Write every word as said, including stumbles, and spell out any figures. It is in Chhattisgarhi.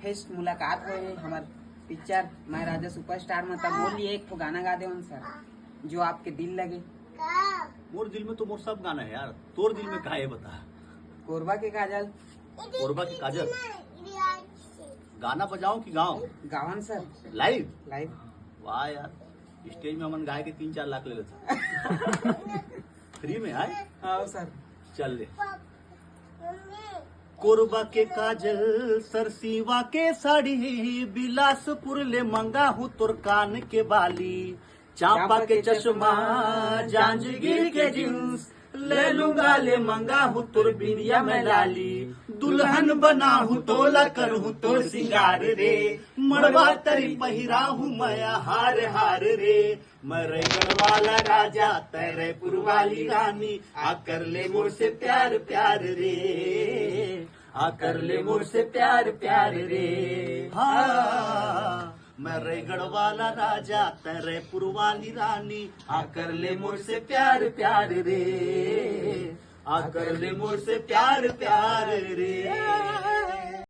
फेस्ट मुलाकात होए हे हमर पिक्चर मैं राजा सुपरस्टार में, तब मोर लिए एक ठो गाना गा देवन सर, जो आपके दिल लगे। मोर दिल में तो मोर सब गाना है यार, तोर दिल में का है बता। कोरबा के काजल। कोरबा के काजल। गाना बजाओ कि गाओ? गावन सर। लाइव? लाइव। वाह यार, स्टेज में हमन गाए के तीन चार लाख ले लेते। फ्री में आए। हाँ सर। चल ले। कोरबा के काजल, सरसीवा के साड़ी, बिलासपुर ले मंगा हूँ तोर कान के बाली, चांपा के चश्मा, जांजगीर के जींस, ले लूंगा ले मंगा हूँ तोर बिंदिया मैं लाली, दुल्हन बना हूँ तोला कर हूँ तोर सिंगार रे, मड़वा तरी पहिरा हूँ मैं हार हार रे, मैं रैगढ़ वाला राजा, तै रैपुर वाली रानी, आ कर ले मोर से प्यार प्यार रे, आ कर ले मोर से प्यार प्यार रे। हाँ, मैं रैगढ़ वाला राजा, तै रैपुर वाली रानी, आ कर ले मोर से प्यार प्यार रे, आ कर ले मोर से प्यार प्यार रे।